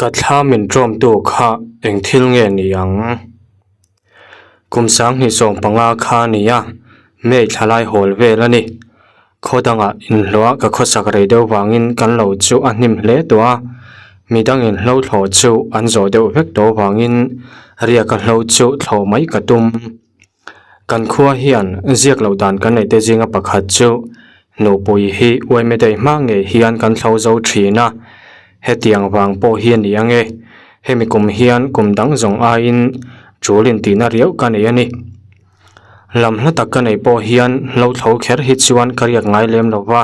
Ka thla min ṭawmtu kha eng thil nge ni ang? Kum 2015 kha a ni a, May thla lai hawl vel a ni. Khaw dangah inhlawh a ka khawsak rei deuh vangin kan lo chu a hnim hle tawh a, midangin hlo thlawh chu an zawh deuh vek tawh vangin riaka hlo chu thlawh mai ka tum. Kan khua hian ziak loh dan kan neih te zinga pakhat chu nupui hi uaime daih hma ngei hian kan thlo zo thin a, hetiang vang pawh hi a ni ang e, hemi kum hian kum dang zawng aiin tul intihna riau ka nei a ni. Lam hla tak ka neih pawh hian hlo thlo kher hi chuan ka riak ngai lem lo va.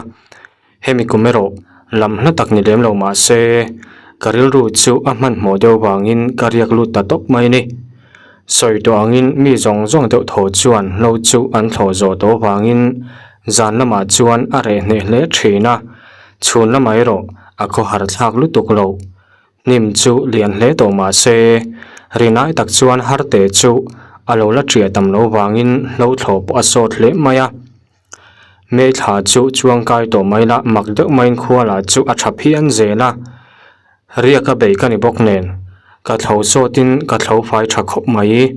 Hemi kum erawh lam hla tak ni lem lo mah se, ka rilru chu a hmanhmawh deuh vangin ka riak lut ta tawp mai ni. Sawi tawh angin mi zawng zawng deuh thaw chuan hlo chu an thlawh zawh tawh vangin zan lamah chuan a reh hneh hle thin a, chhun lamah erawh a khawhar thlak lutuk lo. Hnim chu lian hle tawh mah se, rinai tak chuan harte chu a lo la ṭiah tam lo vangin hlo thlawh pawh a sawt hle mai a. May thla chu chuangkai tawh mai la mak deuh maiin khua lah chu a tha phian zel a, riak a bei ka ni bawk nen ka thlo sawtin ka thlo fai tha khawp mai.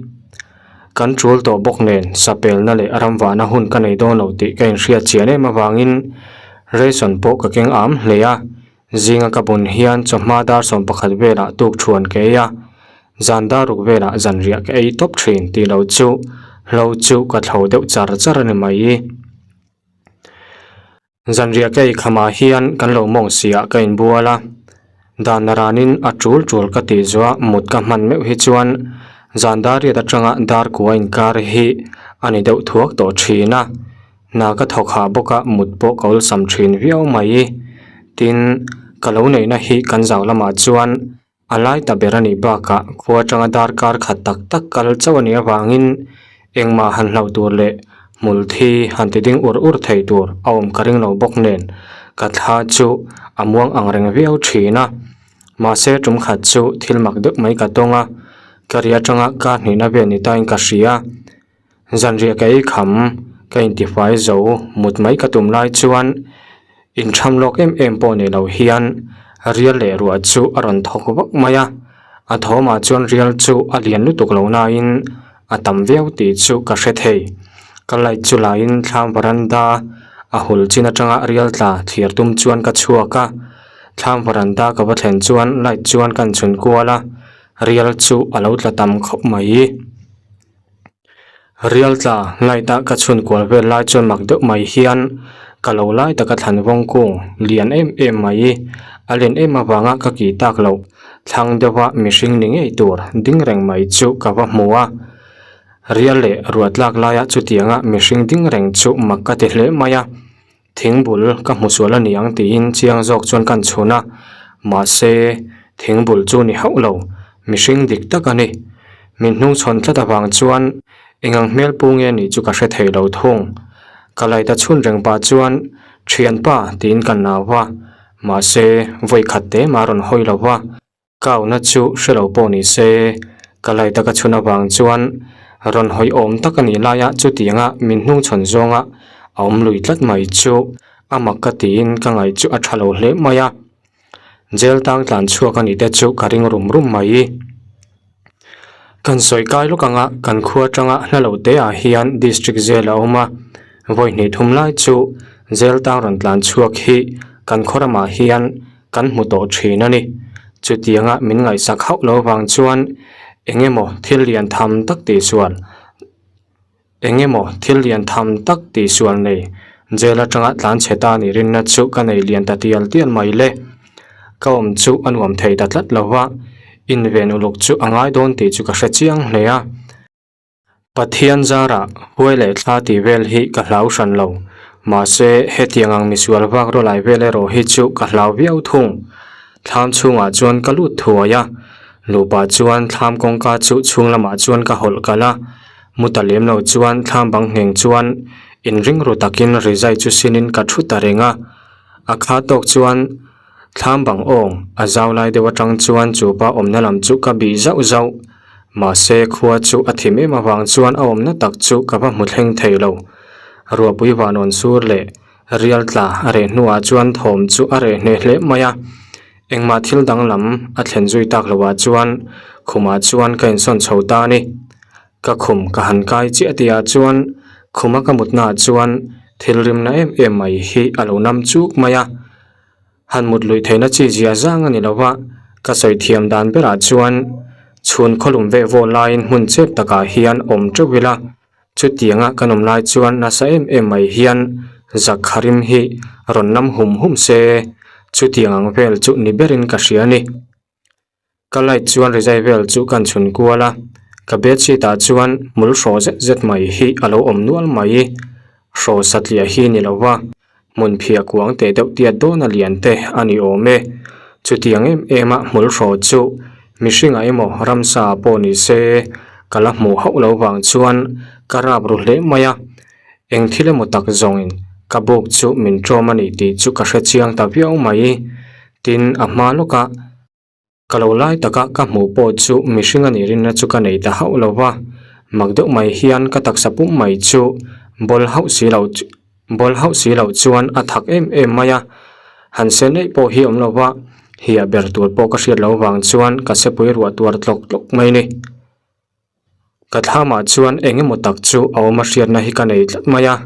Kan tul tawh bawk nen sapelna leh ramvahna hun ka nei dawn lo tih ka inhriat chian em avangin ration pawh ka keng am hle a, zinga ka bun hian chawhma dar 11 velah tuk thuan ka ei a, Zan dar ruk velah zanriah ka ei tawp thin tih lo chu hlo chu ka thlo deuh char char a ni mai. Zanriah ka ei khamah hian kan lo mawng siah ka inbual a, dan ranin a tul tul ka tih zuah mut ka hman meuh hi chuan zan dar riat atanga dar kua inkar hi a ni deuh thuak tawh thin a, hna ka thawk hah bawk a mut pawh ka awlsam thin viau mai. Tin, ka lo neihna hi kan zau lamah chuan A lai ta ber a nih bakah khua atanga darkar khat tak tak kal chauh a nih avangin engmah han hlauh tur leh hmul thi han ti ding ur ur thei tur a awm ka ring lo bawk nen ka thla chu a muang ang reng viau thin a. Mahse tum khat chu thil mak deuh mai ka tawng a, ka ri atanga kar hnihna vel ni tain ka hria. Zanriah ka ei kham, ka intifai zo, mut mai ka tum lai chuan intham lawk em em pawh nei lo hian rial leh ruah chu a rawn thawk vak mai a, a thawmah chuan rial chu a lian lutuk lo nain a tam viau tih chu ka hre thei. Ka light chu laiin thlam varanda a hul chin atanga rial tla thlir tum chuan ka chhuak a, thlam varanda ka va thlen chuan light chuan ka inchhun kual a, rial chu a lo tla tam khawp mai. Rial tla light a ka chhun kual vel lai chuan mak deuh mai hian ka lo lai taka thlan vawng kung lian em em mai a len em avanga ka kih tak loh thlang deuha mihring ni ngei tur ding reng mai chu ka va hmu a. Rial leh ruah tlak laia chutianga mihring ding reng chu mak ka ti hle mai a. Thing bul ka hmu sual a ni ang tiin chiang zawk chuan kan chhun a, mahse thing bul chu ni hauh lo, mihring dik tak a ni. Min hnung chhawn tlat avang chuan eng ang hmel pu nge nih chu ka hre thei lo thung. Ka light a chhun reng pah chuan Thianpa tiin ka nau a, mahse vawi khat te mah a rawn hawi lo va. Kauna chu hre lo pawh ni se, ka light a ka chhun avang chuan rawn hawi awm tak a nih laia chutianga min hnungchhawn zawnga a awm lui tlat mai chu a mak ka tiin ka ngaih chu a tha lo hle mai a. Jail tang tlan chhuak a nih te chu ka ring rum rum mai. Kan sawi kai lawk anga kan khua atanga hla lo te ah hian district jail a awm a, vawi hnih thum lai chu jail tang rawn tlan chhuak hi kan khaw ramah hian kan hmu tawh thin a ni. Chutianga min ngaihsak hauh lo vang chuan eng emaw thil lian tham tak tihsual eng emaw thil lian tham tak tihsual nei jail atanga tlan chhe ta nih rinna chu ka nei lian ta tial tial mai le. Ka awm chu a nuam thei ta tlat lo va, inven uluk chu a ngai dawn tih chu ka hre chiang hle a. Pathian zarah huai leh thla tih vel hi ka hlau hran lo. Mahse, hetiang ang misual vak rawlai vel erawh hi chu ka hlau viau thung. Thlam chhungah chuan ka lut thuai a, luhpah chuan thlam kawngka chu chhung lamah chuan ka hawlh kalh a, mu ta lem lo chuan thlam bang ngheng chuan inring ru takin rizai chu sinin ka thu ta reng a. A kha tawk chuan Thlam bang awng a zau lai deuh atang chuan chu pa awmna lam chu ka bih zauh zauh. Mahse khua chu a thim em avang chuan a awmna tak chu ka va hmu thleng thei lo. Ruahpui vanawn sur leh rial tla a reh hnuah chuan thawm chu a reh hneh hle mai a. Engmah thil danglam a thlen zui tak loah chuan khumah chuan ka insawn chho ta a ni. Ka khum ka han kai chiah tihah chuan khuma ka mutnaah chuan thil rimna em em mai hi a lo nam chuk mai a. Han mut luih theihna chi zia zang a ni lo va, ka sawi thiam dan berah chuan chhun khawlum veh vaw laiin hmun chep takah hian awm teuh ila, chutianga kan awm lai chuan nasa em em mai hian Zakharim hi rawn nam hum hum se, chutiang ang vel chu ni berin ka hria a ni. Ka light chuan rizai vel chu kan chhun kual a, ka bedsheet ah chuan hmul hraw zet zet mai hi a lo awm nual mai. Hraw satliah hi ni lo va, hmun phiah kuang teh deuh tiat dawn a lian te a ni awm e. Chutiang em em a hmul hraw chu mihringah emaw ramsa ah pawh ni se ka la hmuh hauh lo vang chuan ka rap ru hle mai a. Eng thil emaw tak zawngin ka buk chu min ṭawm a ni tih chu ka hre chiang ta viau mai. Tin, a hma lawkah Ka lo lai taka ka hmuh pawh chu mihring a nih rinna chu ka nei ta hauh lo va, mak deuh mai hian ka taksa pum mai chu bawl hauh si lo bawl hauh si lo chuan a thak em em mai a, han sen eih pawh hi awm lo va, hiah ber tur pawh ka hriat lo vang chuan ka sepui ruah tuar tlawk tlawk mai ni. Ka thlamah chuan eng emaw tak chu a awm a hriatna hi ka nei tlat mai a,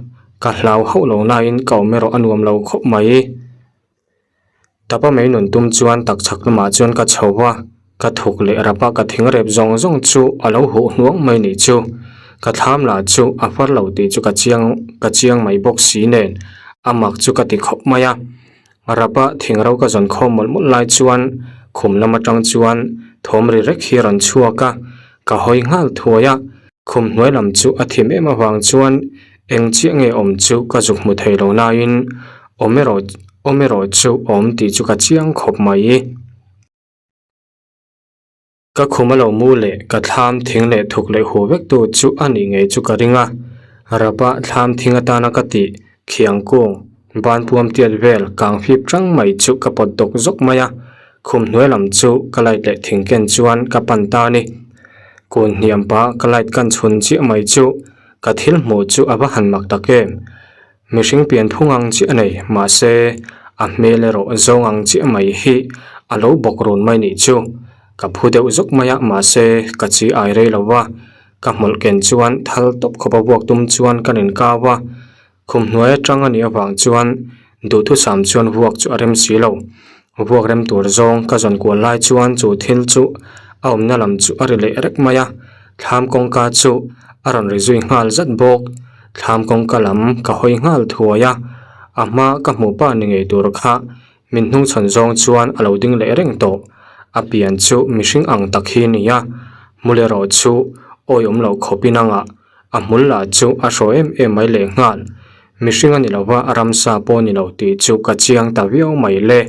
ka hlau hauh lo nain ka awm erawh a nuam lo khawp mai. Tapa mai nun tum chuan tak chhak lamah chuan ka chho a, ka thuk leh rap a ka thing rep zawng zawng chu a lo huh hnuang mai nih chu. Ka thlam lah chu a far lo tih chu ka chiang ka chiang mai bawk si nen a mak chu ka ti khawp mai a. Rapa thing ro ka zawn khawm mawlh mawlh lai chuan khum lam atang chuan thawm ri rek hi a rawn chhuak a, ka hawi nghal thuai a, khum hnuai lam chu a thim em avang chuan eng chiah nge awm chu ka zuk hmu thei lo nain awm erawh awm erawh chu awm tih chu ka chiang khawp mai. Ka khum a lo mu leh ka thlam thing leh thuk leh hu vek tu chu a nih ngei chu ka ring a, rapa thlam thing atana ka tih khiang kung ban puam tiat vel kang fip tang mai chu ka pawt dawk zawk mai a, khum hnuai lam chu ka light leh thing ken chuan ka pan ta a ni. Kun hniam pah ka light kan chhun chiah mai chu ka thil hmuh chu a va han mak tak em. Mihring pian phung ang chiah a nei, mahse a hmel erawh zawng ang chiah mai hi a lo bawk run mai nih chu. Ka phu deuh zawk mai a, mahse ka chi ai rei lo va, ka hmawlh ken chuan thal tawp khawp a vuak tum chuan kan inkau a, khum hnuai atang a nih avang chuan duhthusam chuan vuak chu a rem si lo. Vuak rem tur zawng ka zawn kual lai chuan chu thil chu a awmna lam chu a ri leh rek mai a, thlam kawngka chu a rawn ri zui nghal zat bawk. Thlam kawngka lam ka hawi nghal thuai a, a hma ka hmuh pa ni ngei tur kha min hnungchhawn zawng chuan a lo ding leh reng tawh. A pian chu mihring ang tak hi ni a, hmul erawh chu awiawm loh khawpin a ngah. A hmul lah chu a hraw em em mai leh nghal. Mihring a ni lo va, ramsa pawh a ni lo tih chu ka chiang ta viau mai le.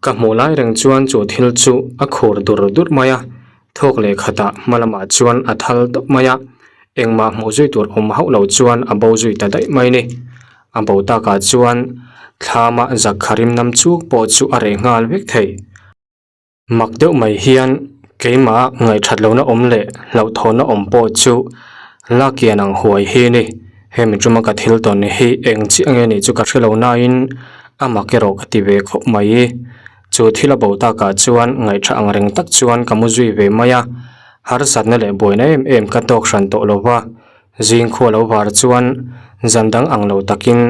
Ka hmuh lai reng chuan chu thil chu a khur dur dur mai a, thawk leh khatah hma lamah chuan a thal tawp mai a, engmah hmuh zui tur awm hauh lo chuan a bo zui ta daih mai ni. A bo takah chuan thlama zakharim nam chuk pawh chu a reh nghal vek thei. Mak deuh mai hian keimah ngaihthat lohna awm leh hlauhthawnna awm pawh chu la kian ang huai hi a ni. Hemi tuma ka thil tawn hi eng chiah nge nih chu ka hre lo nain a mak erawh ka ti ve khawp mai. Chu thil a bo takah chuan ngaihtha ang reng tak chuan ka mu zui ve mai a, harsatna leh buaina em em ka tawk hran tawh lo va. Zing khua lo var chuan zan dang ang lo takin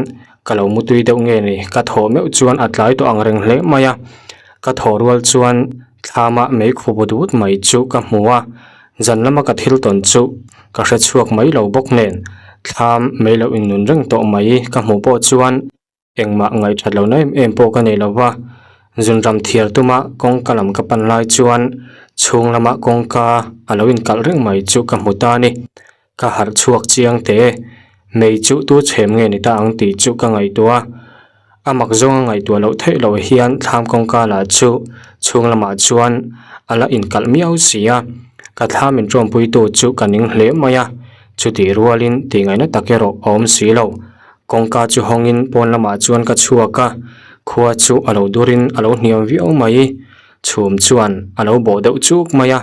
ka lo mutui deuh nge ni ka thawh meuh chuan a tlai tawh ang reng hle mai a, ka thawh rual chuan thlama mei khu vut vut mai chu ka hmu a, zan lama ka thil tawn chu ka hre chhuak mai lo bawk nen thlam mei loh in nun reng tawh mai ka hmuh pawh chuan Engmah ngaihthat lohna em em pawh ka nei lo va, zunram thiar tuma kawngka lam ka pan lai chuan chhung lama kawngka a lo inkalh reng mai chu ka hmu ta a ni. Ka harh chhuak chiang teh e, mei chu tu chhem nge ni ta ang tih chu ka ngaihtuah a. A mak zawnga ngaihtuah loh theih loh hian thlam kawngka lah chu chhung lamah chuan a la inkalh miau si a, ka thlam inṭawmpuitu chu ka ning hle mai a, chutih rualin tih ngaihna tak erawh a awm si lo. Kawngka chu hawngin pawn lamah chuan ka chhuak a, khua chu a lo durin a lo hniam viau mai. Chhum chuan a lo bawh deuh chuk mai a,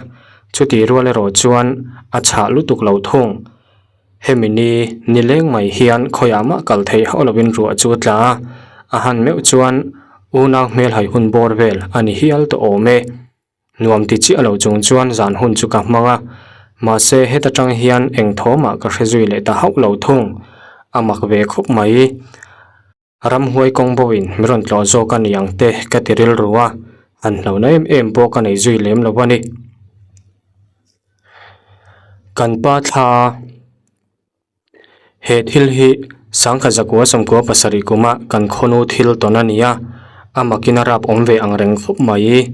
chutih rual erawh chuan a chhah lutuk lo thung. Hemi ni nileng mai hian khawiah mah kal theih hauh lovin ruah chu a tla a, a han meuh chuan. Unau hmelhai hun bawr vel a ni hial tawh awm e. Nuam ti chiah lo chung chuan zan hun chu ka hmang a, mahse heta tang hian eng thawmah ka hre zui leh ta hauh lo thung. A mak ve khawp mai. Ramhuai kawng bo in min rawn tlawh zawk a ni ang te ka ti rilru a, han hlauhna em em pawh ka nei zui lem lo a ni. Kan pa thla He thil hi sangkhat zakua sawmkua pasarih kuma kan khawnu thil tawn a ni a, a makin a rap awm ve ang reng khawp mai.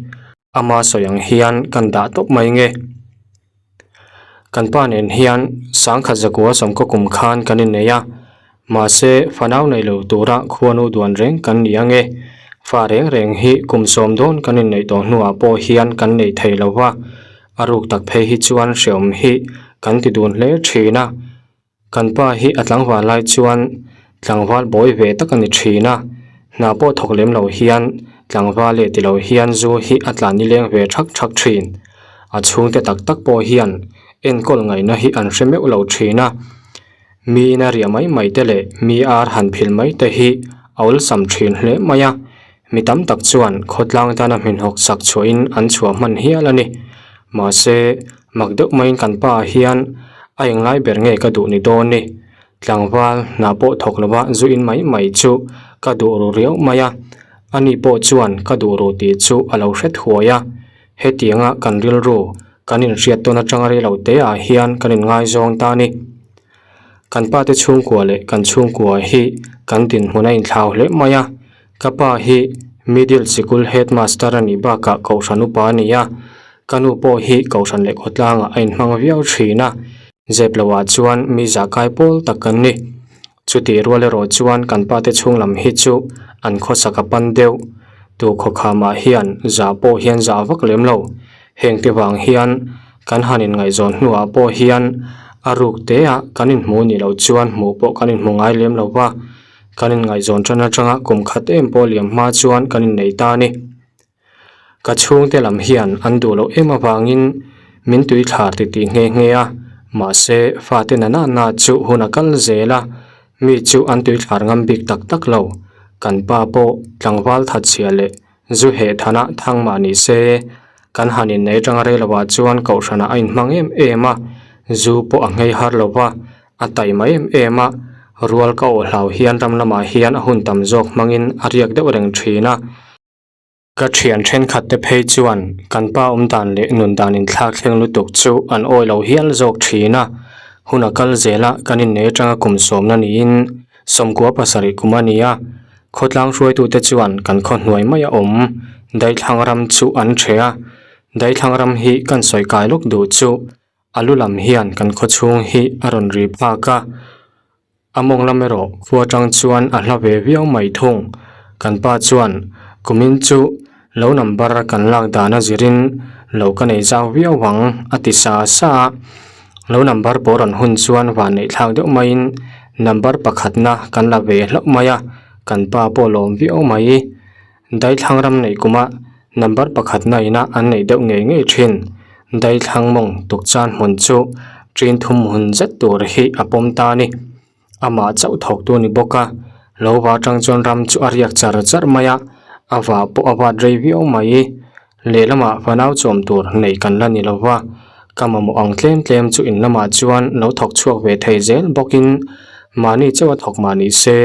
Ama sawi ang hian kan dah tawp mai nge. Kan pa nen hian sangkhat zakua sawmkaw kum khan kan innei a, mahse fanau nei lo tura khuanu duan reng kan ni ange. Fa reng reng hi kum sawm dawn kan inneih tawh hnuah pawh hian kan nei thei lo va, a ruk tak phei hi chuan hreawm hi kan ti dun hle thin a. Kan pa hi a tlangval lai chuan tlangval bawi ve tak a ni thin a, hna pawh thawk lem lo hian tlangval leh ti lo hian zu hi a tlan nileng ve thak thak thin. A chhungte tak tak pawh hian enkawl ngaihna hi an hre meuh lo thin a, mi ina riah mai mai te leh mi ar han phil mai te hi a awlsam thin hle mai a, mi tam tak chuan khawtlang tana hminhawk sak chhuahin an chhuah hman hial a ni. Mahse, mak deuh maiin kan pa hian a englai ber nge ka duh ni dawn ni? Tlangval hna pawh thawk lova zu in mai mai chu ka duh ru riau mai a, ani pawh chuan ka duh ru tih chu a lo hre thuai a. Hetianga kan rilru kan inhriat tawn atanga rei lo te ah hian kan inngaizawng ta a ni. Kan pa te chhungkua leh kan chhungkua hi kan dinhmun a inthlau hle mai a, ka pa hi middle sikul headmaster a nih bakah kohhran upa a ni a, ka nu pawh hi kohhran leh khawtlangah a inhmang viau thin a, zep lohah chuan mi zahkai pawl tak kan ni. Chutih rual erawh chuan kan pa te chhung lam hi chu an khawsak a pan deuh, tu khawkhamah hian zah pawh hian zah vak lem lo. Heng te vang hian kan han inngaihzawn hnuah pawh hian a ruk teah kan inhmu nih loh chuan hmuh pawh kan inhmu ngai lem lo va, kan inngaihzawn tan atanga kum khat em pawh liam hma chuan kan innei ta a ni. Ka chhungte lam hian an duh loh em avangin min tui thlar titih nghe nghe a, mahse fate na na na chu hun a kal zel a, mi chu an tui thlar ngam bik tak tak lo. Kan pa pawh tlangval thatchhia leh Zu heh thanah thang mah ni se, kan han innei atanga rei lovah chuan kohhranah a inhmang em em a, zu pawh a nghei har lo va, a taima em em a, rual ka awh hlau hian ram lamah hian a hun tam zawk hmangin a riak deuh reng thin a. Ka thian thenkhat te phei chuan kan pa awm dan leh nun dan inthlak thleng lutuk chu an awi lo hial zawk thin a, hun a kal zel a, kan innei atanga kum sawmna niin Sawmkua pasarih kum a ni a, khawtlang hruaitute chuan kan khaw hnuai mai a awm Daithlang ram chu an ṭhe a, Daithlang ram hi kan sawi kai lawk duh chu a lu lam hian kan khaw chhung hi a rawn ri phak a, a mawng lam erawh khua ṭang chuan a hla ve viau mai thung. Kan pa chuan kumin chu lo number kan lak dan a zirin lo ka nei zau viau ang a ti sa sa a, lo number pawh rawn hun chuan van neih thlak deuh maiin number pakhatna kan la ve hlauh mai a, kan pa pawh lawm viau mai. Daithlang ram neih kuma number pakhatna ina an neih deuh ngei ngei thin. Daithlang mawng tukchan hmun chu ṭin thum hun zet tur hi a pawm ta a ni. Amah chauh thawktu a ni bawk a, lo va atang chuan ram chu a riak char char mai a, a vah pawh a vat rei viau mai. Lehlamah fanau chawm tur neih kan la ni lo va, ka mamawh ang tlem tlem chu in lamah chuan lo thawk chhuak ve thei zel bawkin mahni chauh a thawk mah ni se,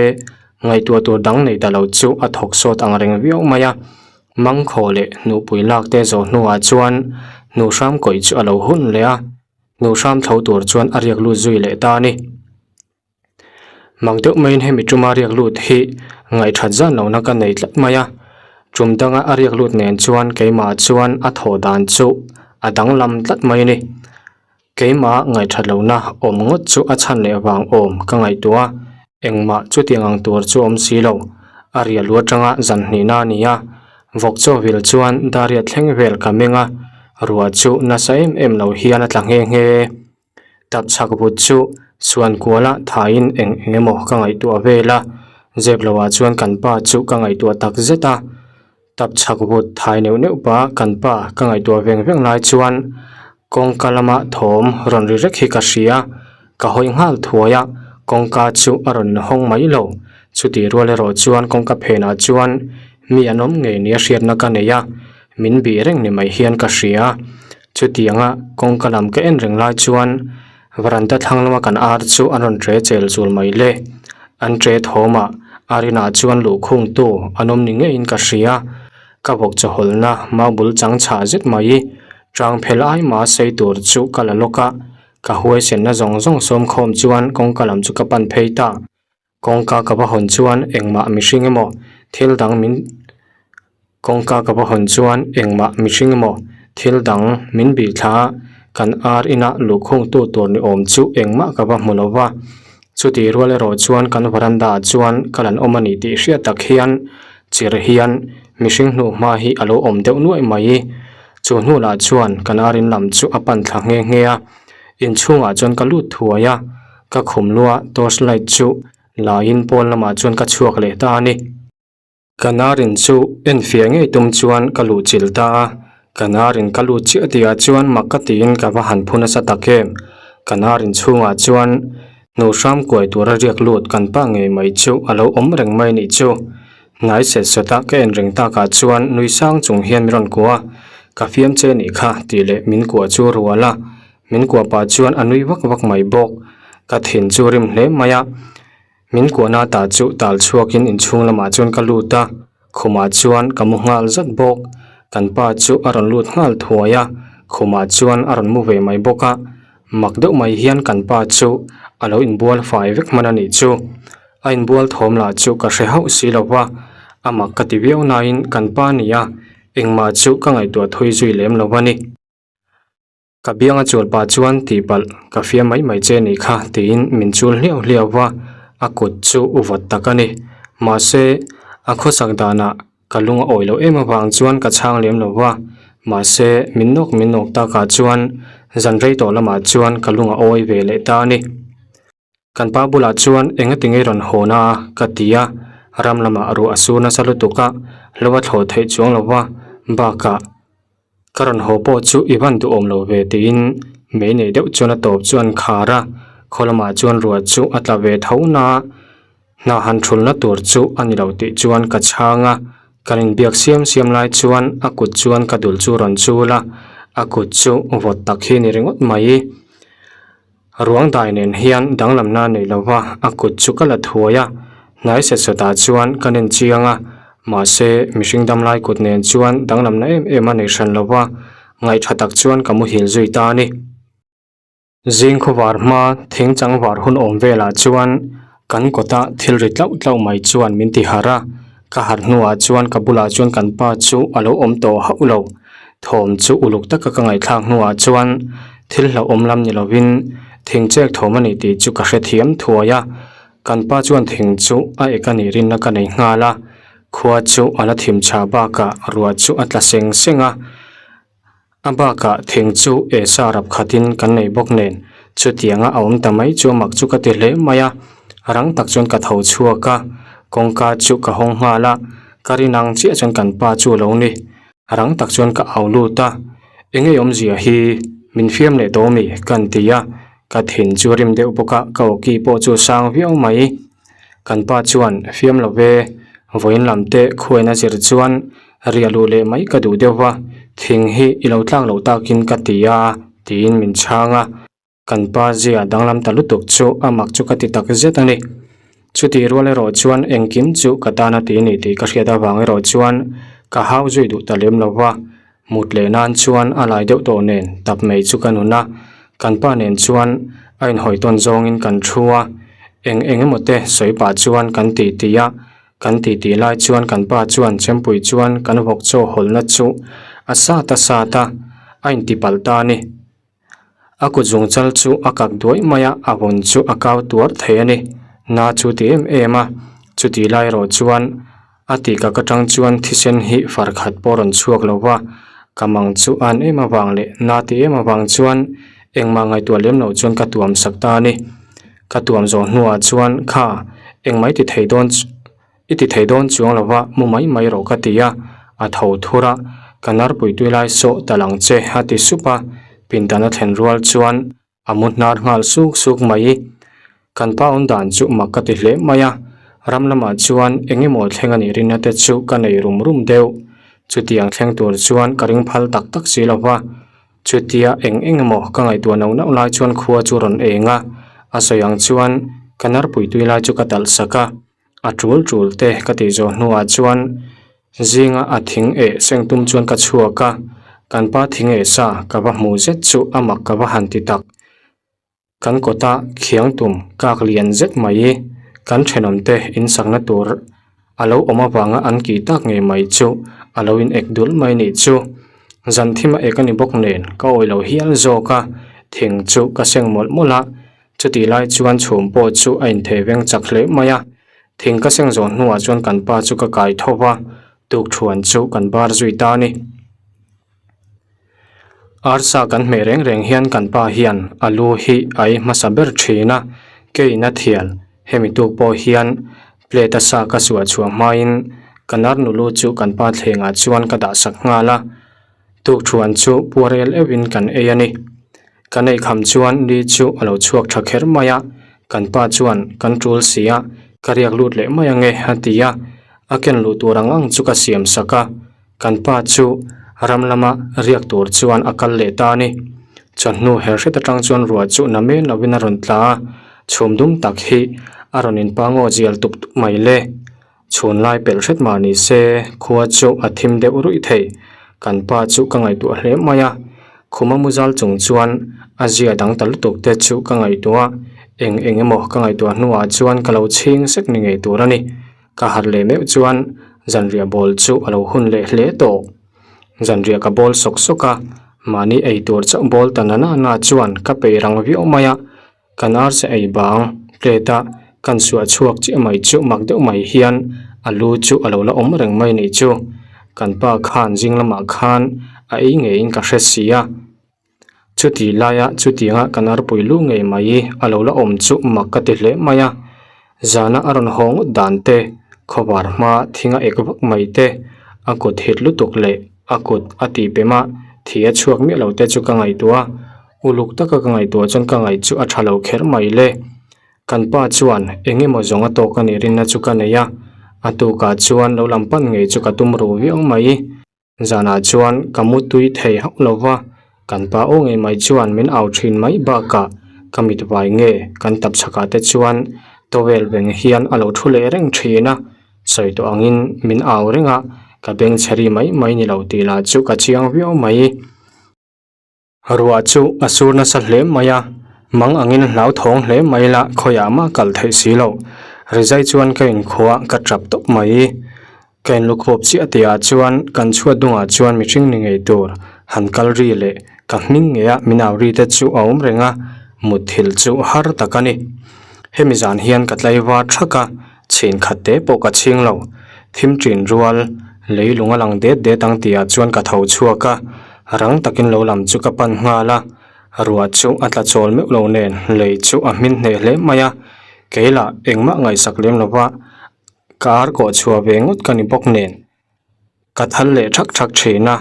ngaihtuah tur dang nei ta lo chu a thawk sawt ang reng viau mai a. Mangkhaw leh hnuhpui lak te zawh hnuah chuan hnuhhram kawih chu a lo hun leh a. Hnuhhram tho tur chuan a riak lut zui leh ta a ni. Mak deuh maiin hemi tuma riak lut hi ngaihthat zan lohna ka nei tlat mai a. Tum danga a riak lut nen chuan keimah chuan a thawh dan chu a danglam tlat mai a ni. Keimah ngaihthat lohna awm ngawt chu a chhan leh vang awm ka ngaihtuah a, engmah chutiang ang tur chu awm si lo. A riah lu atanga zan hnihna a ni a, Vawk chaw vil chuan Daria thleng vel ka meng a, ruah chu nasa em em lo hian a tla nghe nghe. Tap chhak vut chu suan kuala thaiin eng eng emaw ka ngaihtuah vel a, zep loah chuan kan pa chu ka ngaihtuah tak zet a. Tap chhak vut thai neuh neuh pa kan pa ka ngaihtuah veng veng lai chuan kawngka lama thawm rawn ri rek hi ka hria. Ka hawi nghal thuai a, kawngka chu a rawn inhawng mai lo. Chutih rual erawh chuan kawngka phenah chuan. Mi an awm ngei nia hriatna ka nei a, min bih reng ni mai hian ka hria. Chutianga kawngka lam ka en reng lai chuan varanda thlang lama kan ar chu an rawn ṭe chel chul mai le. An ṭe thawmah ar inah chuan luhkhungtu an awm ni ngeiin ka hria. Ka vawk chawhawlhna mau bul chang chhah zet mai ṭang phel ai mah sei tur chu ka la lawk a, ka huaisenna zawng zawng sawmkhawm chuan kawngka lam chu ka pan phei ta. Kawngka ka va hawn chuan engmah mihring emaw thil dang min Kawngka ka va hawn chuan engmah mihring emaw thil dang min bih thla a, kan ar ina luhkhungtu tur ni awm chu engmah ka va hmu lo va. Chutih rual erawh chuan kan varanda ah chuan ka lan awm a ni tih hriat tak hian chirh hian mihring hnuhma hi a lo awm deuh nuaih mai. Chu hnu lah chuan kan ar in lam chu a pan thla nghe nghe a, inchhungah chuan ka lut thuai a. Ka khum lua torch light chu laiin pawn lamah chuan ka chhuak leh ta a ni. Ka narin chu enfiah ngei tum chuan ka luh chilh ta a, ka narin ka lut chiah tihah chuan mak ka tiin ka va han phu nasa tak em. Ka narin chhungah chuan hnuhhram kuai tura riak lut kan pa ngei mai chu a lo awm reng mai nih chu. Hnai set sawta ka en reng takah chuan nui sang chung hian min rawn kuah a, ka fiam che nih kha tih leh min kuah chu rual a. Min kuah pah chuan a nui vak vak mai bawk. Ka thin chu rim hle mai a. Min kuahna tah chu tal chhuakin inchhung lamah chuan ka lut a, khumah chuan ka mu nghal zat bawk. Kan pa chu a rawn lut nghal thuai a, khumah chuan a rawn mu ve mai bawk a. Mak deuh mai hian kan pa chu a lo inbual fai vek hman a nih chu. A inbual thawm lah chu ka hre hauh si lo va, a mak ka ti viau nain kan pa nia engmah chu ka ngaihtuah thui zui lem lo a ni. Ka bianga chul pah chuan tihpalh ka fiam mai mai che nih kha tiin min chul hliau hliau va, a kut chu u vawt tak a ni. Mahse, a khawsak danah ka lung a awi loh em avang chuan ka chhang lem lo va, mahse min nawk min nawk takah chuan zan rei tawh lamah chuan ka lung a awi ve leh ta a ni. Kan pa bulah chuan engati nge rawn hawn a ka ti a, ram lamah ruah a sur nasa lutuk a, lo a thlawh theih chuang lo va, bakah ka rawn haw pawh chu i van duhawm lo ve tiin mei nei deuh chuan a tawp chu an khar a, khaw lamah chuan ruah chu a tla ve tho na a, hna han thulna tur chu a ni lo tih chuan ka chhang a, kan inbiak siam siam lai chuan a kut chuan ka dul chu rawn chul a, a kut chu vawt tak hi ni ringawt mai. Ruang dai nen hian danglamna a nei lo va, a kut chu ka la thuai a, hnai set sawtah chuan ka nen chiang a, mahse mihring damlai kut nen chuan danglamna em em a nei hran lo va, ngaihṭha tak chuan ka muhil zui ta a ni. Zing khawvar hma thing chang var hun awm velah chuan kan kawta thil ri tlauh tlauh mai chuan min ti harh a, ka harh hnuah chuan ka bulah chuan kan pa chu a lo awm tawh hauh lo. Thawm chu uluk taka ka ngaihthlak hnuah chuan thil hlauhawm lam ni lovin thing chek thawm a ni tih chu ka hrethiam thuai a, kan pa chuan thing chu a ek a nih rinna ka nei nghal a, khua chu a la thim chha bakah ruah chu a tla seng seng a, a bakah thing chu esa rap khatin kan nei bawk nen chutianga a awm ta mai chu a mak chu ka ti hle mai a, rang tak chuan ka tho chhuak a, kawngka chu ka hawng nghal a, ka rin ang chiah chuan kan pa chu a lo ni. Rang tak chuan ka au lut a, eng ei awmzia hi min fiam leh tawh mi ka an ti a, ka thin chu rim deuh bawk a, ka awki pawh chu a sang viau mai. Kan pa chuan fiam lo ve, vawiin lam te khuain a zir chuan riah luh leh mai ka duh deuh va, thing hi i lo tlak loh takin ka ti a tiin min chhang a. Kan pa zia danglam ta lutuk chu a mak chu ka ti tak zet a ni. Chutih rual erawh chuan engkim chu ka tan a ti ni tih ka hriat avang erawh chuan ka hau zui duh ta lem lo va, mut leh nan chuan a lai deuh tawh nen tap mai chu ka nun a, kan pa nen chuan a inhawi tawn zawngin kan thu a, eng eng emaw te sawi pah chuan kan ti ti a, kan ti ti lai chuan kan pa chuan chempui chuan kan vawk chaw hawlna chu a sat a sat a, a intipalh ta a ni. A kut zung chal chu a kak duai mai a, a vun chu a kau tuar thei a ni. Na chu ti em em a, chuti lai erawh chuan a tih kak atang chuan thisen hi far khat pawh rawn chhuak lo va, ka mang chu an em avang leh na ti em avang chuan engmah ngaihtuah lem loh chuan ka tuam sak ta a ni. Ka tuam zawh hnuah chuan kha engmah i ti thei dawn I ti thei dawn chuang lo va, mu mai mai rawh ka ti a, a tho thur a, ka narpui tui lai sawh ta lang che a ti sup a, pindan a thlen rual chuan a mu hnar nghal suk suk mai. Kan pa awm dan chu mak ka ti hle mai a, Ram lamah chuan eng emaw thleng a nih rinna te chu ka nei rum rum deuh. Chutiang thleng tur chuan ka ring phal tak tak si lo va. Chutia eng eng emaw ka ngaihtuah nauh nauh lai chuan khua chu rawn eng a, a sawi ang chuan ka narpui tui lai chu ka talh sak a. A tul tul te ka tih zawh hnuah chuan zinga a thing eh seng tum chuan ka chhuak a, kan pa thing eh sa ka va hmuh zet chu a mak ka va han ti tak. Kan kawta khiang tum kak lian zet mai kan thenawm te in sakna tur a lo awm avanga an kih tak ngei mai chu a lo in ek dul mai nih chu. Zan thim a ek a ni bawk nen ka awih lo hial zawk a, thing chu ka seng mawlh mawlh a. Chutih lai chuan chhum pawh chu a inthei veng chak hle mai a, thing ka seng zawh hnuah chuan kan pa chu ka kai tho va, tukthuan chu kan bar zui ta a ni. Arsa kan hmeh reng reng hian kan pa hian a lu hi a ei hmasa ber thin a, keiin a thial, hemi tuk pawh hian plate a sa ka suah chhuah hmain ka narnu lu chu kan pa thlengah chuan ka dah sak nghal a, tukthuan chu puarel euhin kan ei a ni. Kan eikham chuan ni chu a lo chhuak tha kher mai a, kan pa chuan kan tul si a, ka riak lut leh mai ange a ti a, a ken luh tur ang ang chu ka siam sak a, kan pa chu ram lama riak tur chuan a kal leh ta a ni. Chawhnu her hret atang chuan ruah chu na men lovin a rawn tla a, chhum dum tak hi a rawn inpangaw zial tup tup mai le. Chhun lai pelh hret mah ni se, khua chu a thim deuh ruih thei. Kan pa chu ka ngaihtuah hle mai a, khuma muzal chung chuan a zia dang ta lutuk te chu ka ngaihtuah a, eng eng emaw ka ngaihtuah hnuah chuan ka lo chhing sek ni ngei tur a ni. Ka harh leh meuh chuan zanriah bawl chu a lo hun leh hle tawh. Zanriah ka bawl sawk sawk a, mahni ei tur chauh bawl ta na na na chuan ka peih rang viau mai a. Kan arsa ei bang plate a kan suah chhuak chiah mai chu mak deuh mai hian a lu chu a lo la awm reng mai nih chu. Kan pa khan zing lamah khan a ei ngeiin ka hre si a. Chuti laia chutianga kan arpui lu ngei mai a lo la awm chu mak ka ti hle mai a. Zana a rawn haw ngawt dan te, khawvar hma thing a ek vak mai te, a kut hit lutuk leh a kut a tih pem a thi a chhuak miah lo te chu ka ngaihtuah a. Uluk taka ka ngaihtuah chuan ka ngaih chu a tha lo kher mai le. Kan pa chuan eng emaw zawng a tawk a nih rinna chu ka nei a, a tukah chuan lo lam pan ngei chu ka tum ru viau mai. Zanah chuan ka mu tui thei hauh lo va, kan pa aw ngei mai chuan min au thin mai bakah ka mit vai nge kan tap chhakah te chuan towel veng hian a lo thu leh reng thin a, sawi tawh angin min au reng a, ka bengchhe ri mai mai ni lo tih lah chu ka chiang viau mai. Ruah chu a sur nasa hle mai a, mang angin hlauthawng hle mai la khawiah mah kal theih si loh. Rizai chuan ka inkhua ka tap tawp mai. Ka inlukhup chiah tihah chuan kan chhuat dungah chuan mihring ni ngei tur han kal ri leh ka hming ngei a min au ri te chu a awm reng a, mutthilh chu har tak a ni. Hemi zan hian ka tlaivar thak a, Chhin khat te pawh ka chhing lo. Thim ṭin rual, leilung a lang det det ang tihah chuan ka tho chhuak a, rang takin lo lam chu ka pan nghal a. Ruah chu a tla chawl meuh lo nen lei chu a hmin hneh hle mai a, kei lah engmah ngaihsak lem lova ka ar kawh chhuah ve ngawt ka ni bawk nen. Ka thal leh thak thak thin a,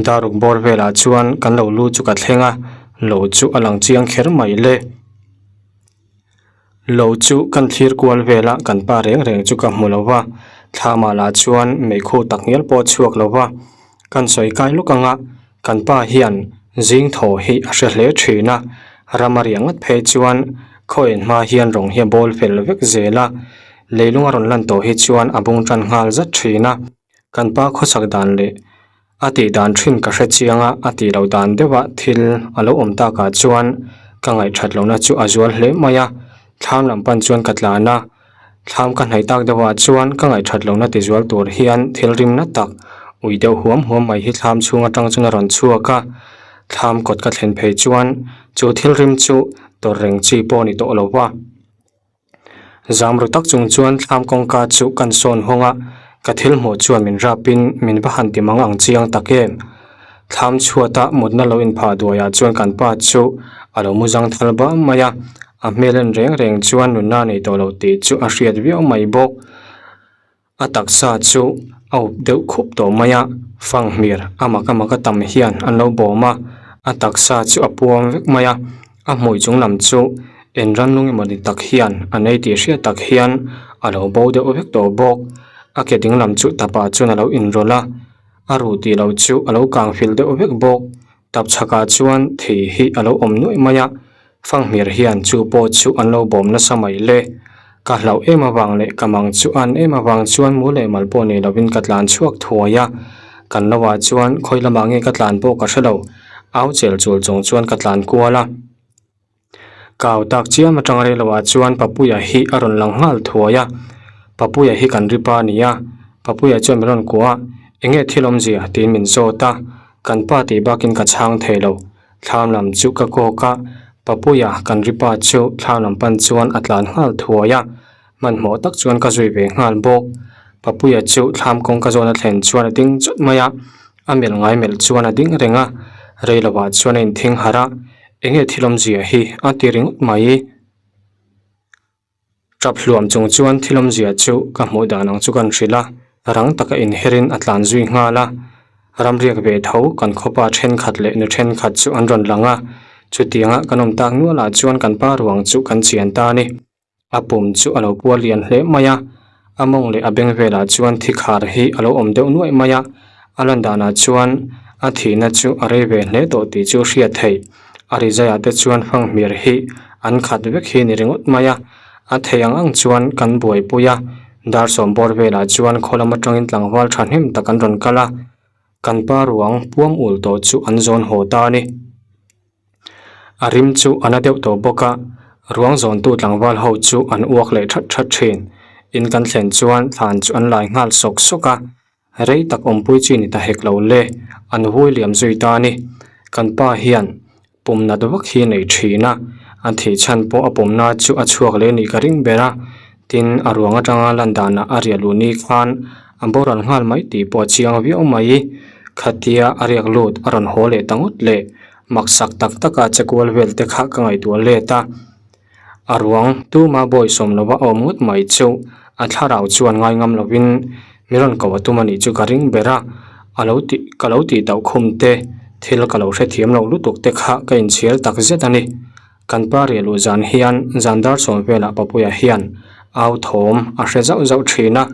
daruk bawr velah chuan kan lo lu chu ka thleng a, lo chu a lang chiang kher mai le. Lo chu kan thlir kual vel a, kan pa reng reng chu ka hmu lo va, thlamah lah chuan meikhu tak ngial pawh a chhuak lo va, kan sawi kai lawk ang a, kan pa hian zing thaw hi a hre hle thin a, ram a riah ngat phei chuan khaw en hma hian rawng hi a bawl fel vek zel a, leilung a rawn lan tawh hi chuan a bung tan nghal zat thin a. Kan pa khawsak dan leh a tih dan thin ka hre chiang a, a tih loh dan deuh a thil a lo awm takah chuan ka ngaihthat lohna chu a zual hle mai a, thlam lam pan chuan ka tlan a, thlam ka hnaih tak deuhah chuan ka ngaihthat lohna ti zual tur hian thil rimna tak ui deuh huam huam mai hi thlam chhung atang chuan a rawn chhuak a, thlam kawt ka thlen phei chuan chu thil rim chu tawrh reng chi pawh a ni tawh lo va. Zam ru tak chung chuan thlam kawngka chu kan sawn hawng a, ka thil hmuh chuan min rap in min va han ti mang ang chiang tak em. Thlam chhuat a mutna lo inphah duai ah chuan kan pa chu a lo mu zang thal bam mai a, a hmel en reng reng chuan nunna a nei tawh lo tih chu a hriat viau mai bawk. A taksa chu a up deuh khup tawh mai a, fanghmir a mak a mak a tam hian an lo bawm a, a taksa chu a puam vek mai a, a hmui chung lam chu en ran lung emaw ni tak hian a nei tih hriat tak hian. A lo bo deuh vek tawh bawk. A ke ding lam chu tapah chuan a lo inrawlh a, a ruh tih loh chu a lo kang fil deuh vek bawk. Tap chhakah chuan thei hi a lo awm nuaih mai a, fanghmir hian chu pawh chu an lo bawm nasa mai le. Ka hlauh em avang leh ka mang chu an em avang chuan mu leh mal pawh nei lovin ka tlan chhuak thuai a, kan lo ah chuan khawi lamah nge ka tlan pawh ka hre lo, au chel chul chung chuan ka tlan kual a. Ka au tak chiam atang rei loah chuan Papuia hi a rawn lang nghal thuai a, Papuia hi kan ripa a ni a, Papuia chuan min rawn kuah a, enge thil awmzia tiin min zawt a, kan pa tih bakin ka chhang thei lo, thlam lam chu ka kawk a, Papuia kan ripa chu thlam lam pan chuan a tlan nghal thuai a, hmanhmawh tak chuan ka zui ve nghal bawk, Papuia chu thlam kawngka zawn a thlen chuan a ding chawt mai a, a melh ngai melh chuan a ding reng a, rei lovah chuan a inthing harh a. Enge thil awmzia hi a ti ringawt mai. Tap hluam chung chuan thil awmzia chu ka hmuh dan ang chu kan hrilh a, rang taka inherin a tlan zui nghal a. Ramriak ve tho kan khawpa thenkhat leh nu thenkhat chu an rawn lang a, chutianga kan awm tak nualah chuan kan pa ruang chu kan chian ta a ni. A pum chu a lo puar lian hle mai a, a mawng leh a beng velah chuan thi khar hi a lo awm deuh nuaih mai a, a lan danah chuan a thihna chu a rei ve hle tawh tih chu hriat theih. A rizaiah te chuan fanghmir hi an khat vek hi ni ringawt mai a, a thei ang ang chuan kan buaipui a, dar sawm bawr velah chuan khaw lam atangin tlangval thahnem tak an rawn kal a, kan pa ruang puam ul tawh chu an zawn haw ta a ni. A rim chu a na deuh tawh bawk a, ruang zawntu tlangval ho chu an uak leh that that thin. In kan thlen chuan thlan chu an lai nghal sawk sawk a, rei tak awmpui chi ni ta hek lo le, an vui liam zui ta a ni. Kan pa hian pum nat vak hi nei thin a, a thih chhan pawh a pumna chu a chhuak leh nih ka ring ber a, tin a ruang atanga lan danah a riah luh ni khan a boral nghal mai tih pawh a chiang viau mai. Khatia a riak lut a rawn haw leh ta ngawt le. Maksak tak taka che kual vel te kha ka ngaihtuah let a, a ruang tuma bawisawm lova a awm ngawt mai chu a thlarau chuan ngai ngam lovin mi rawn ko a tum a nih chu ka ring ber a, a lo tih ka lo tih tauh khum te thil ka lo hrethiam lo lutuk te kha ka inchhir tak zet a ni. Kan pa riah luh zan hian zan dar sawm velah Papuia hian au thawm a hre zauh zauh thin a,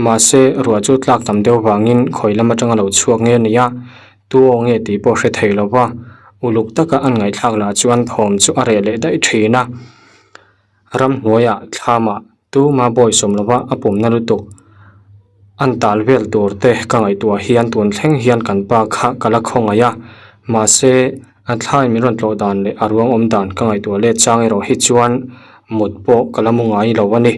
mahse ruah chu tlak tam deuh vangin khawi lam atanga lo chhuak nge nia Tu aw nge tih pawh hre thei lo va, uluk taka an ngaihthlak lah chuan thawm chu a reh leh daih thin a. Ramhnuaiah thlamah tuma bawisawm lova a pumna lutuk an tal vel tur te ka ngaihtuah hian tun thleng hian kan pa kha ka la khawngaih a, mahse a thlai min rawn tlawh dan leh a ruang awm dan ka ngaihtuah let chang erawh hi chuan mut pawh ka la mu ngai lo a ni.